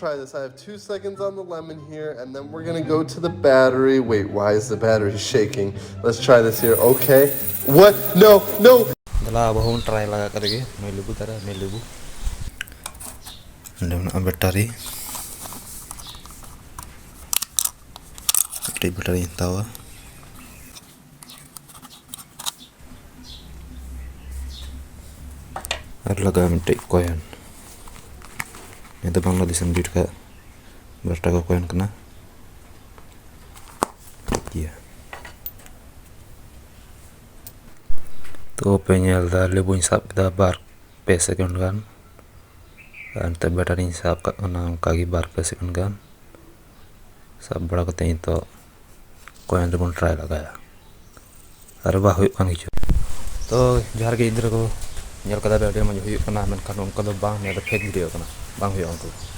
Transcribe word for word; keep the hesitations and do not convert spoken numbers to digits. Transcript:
Try this. I have two seconds on the lemon here, and then we're gonna go to the battery. Wait, why is the battery shaking? Let's try this here. Okay. What? No, no. ᱫᱮᱞᱟ ᱟᱵᱚ ᱦᱚᱸᱵᱚᱱ try ᱞᱟᱜᱟ ᱠᱟᱛᱮ ᱜᱮ᱾ ᱱᱩᱭ ᱞᱮᱵᱩ ᱫᱟᱨᱮ, ᱱᱩᱭ ᱞᱮᱵᱩ᱾ ᱚᱸᱰᱮ ᱢᱮᱱᱟᱜᱼᱟ ᱵᱮᱴᱟᱨᱤ᱾ ᱢᱤᱫᱴᱤᱡ ᱵᱮᱴᱟᱨᱤᱧ ᱦᱟᱛᱟᱣᱟ᱾ ᱟᱨ ᱞᱟᱜᱟᱜᱼᱟ ᱢᱤᱫᱴᱮᱡ ᱠᱚᱭᱮᱱ᱾ ᱱᱤᱭᱟᱹ ᱫᱚ ᱵᱟᱝᱞᱟ ᱫᱤᱥᱚᱢ ᱰᱮᱴ ᱠᱷᱟᱡ ᱵᱟᱨ ᱴᱟᱠᱟ ᱠᱚᱭᱮᱱ ᱠᱟᱱᱟ᱾ ᱴᱷᱤᱠ ᱜᱮᱭᱟ᱾ ᱛᱚ ᱯᱮ ᱧᱮᱞ ᱫᱟ, ᱞᱮᱵᱩᱧ ᱥᱟᱵ ᱠᱮᱫᱟ ᱵᱟᱨ ᱯᱮ ᱥᱮᱠᱮᱱᱰ ᱜᱟᱱ᱾ ᱟᱨ ᱱᱤᱛᱚᱜ ᱵᱮᱴᱟᱨᱤᱧ ᱥᱟᱵ ᱠᱟᱜ ᱠᱟᱱᱟ ᱚᱱᱠᱟᱜᱮ ᱵᱟᱨ ᱯᱮ ᱥᱮᱠᱮᱱᱰ ᱜᱟᱱ᱾ ᱥᱟᱵ ᱵᱟᱲᱟ ᱠᱟᱛᱮ ᱱᱤᱛᱚᱜ ᱠᱚᱭᱮᱱ ᱨᱮᱵᱚᱱ ᱴᱨᱟᱭ ᱞᱟᱜᱟᱭᱟ᱾ ᱟᱨ ᱵᱟ ᱦᱩᱭᱩᱜ ᱠᱟᱱ ᱜᱮᱪᱚ᱾ ᱛᱚ ᱡᱚᱦᱟᱨ ᱜᱮ ᱜᱤᱫᱽᱨᱟᱹ ᱠᱚ, ᱧᱮᱞ ᱠᱟᱫᱟ ᱯᱮ ᱟᱹᱰᱤ ᱢᱚᱡᱽ ᱦᱩᱭᱩᱜ ᱠᱟᱱᱟ, ᱢᱮᱱᱠᱷᱟᱱ ᱚᱱᱠᱟ ᱫᱚ ᱵᱟᱝ, ᱱᱤᱭᱟᱹ ᱫᱚ ᱯᱷᱮᱠ ᱵᱷᱤᱰᱤᱭᱳ ᱠᱟᱱᱟ, ᱵᱟᱝ ᱦᱩᱭᱩᱜᱼᱟ ᱚᱱᱠᱟ ᱫᱚ᱾